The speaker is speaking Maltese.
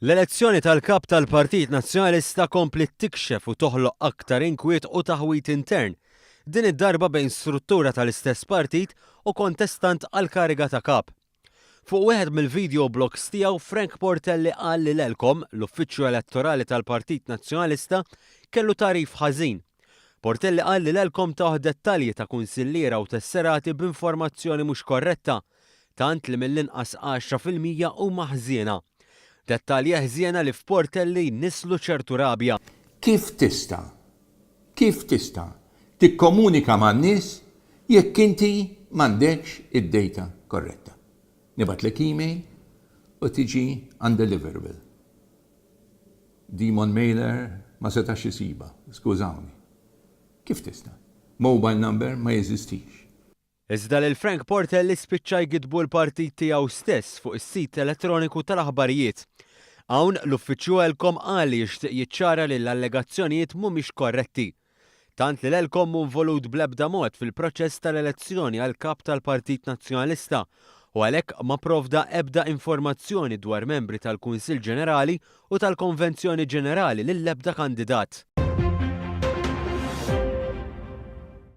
L-elezzjoni tal-Kap tal-Partit Nazzjonalista kompliet tikxef u toħloq aktar inkwiet u taħwid intern, din id-darba bejn struttura tal-istess partit u kontestant għall-kariga ta' Kap. Fuq wieħed mill-video blogs tiegħu Frank Portelli qal li l-ELCOM, l-uffiċċju elettorali tal-Partit Nazzjonalista, kellu tagħrif ħażin. Portelli qal li l-ELCOM tawh dettalji ta' kunsilliera u tesserati b'informazzjoni mhux korretta, tant li mill-inqas 10% huma ħżiena. Dettalji ħżiena li f'Portelli jnisslu ċertu rabja. Kif tista', kif tista' tikkomunika man-nies jekk inti m'għandekx id-data korretta? Nibgħatlek email u tiġi undeliverable. Demon mailer ma setax isibha, skużawni. Kif tista'? Mobile number ma jeżistix. Iżda lil Frank Portelli spiċċa jgiddbu l-partit tiegħu stess fuq is-sit elettroniku tal-aħbarijiet. Hawn, l-Uffiċċju ELCOM qal li jixtieq jiċċara li l-allegazzjonijiet mhumiex korretti. Tant li l-ELCOM mhu involut bl-ebda mod fil-proċess tal-elezzjoni għal Kap tal-Partit Nazzjonalista u għalhekk ma pprovda ebda informazzjoni dwar membri tal-Kunsill Ġenerali u tal-Konvenzjoni Ġenerali lill-ebda kandidat.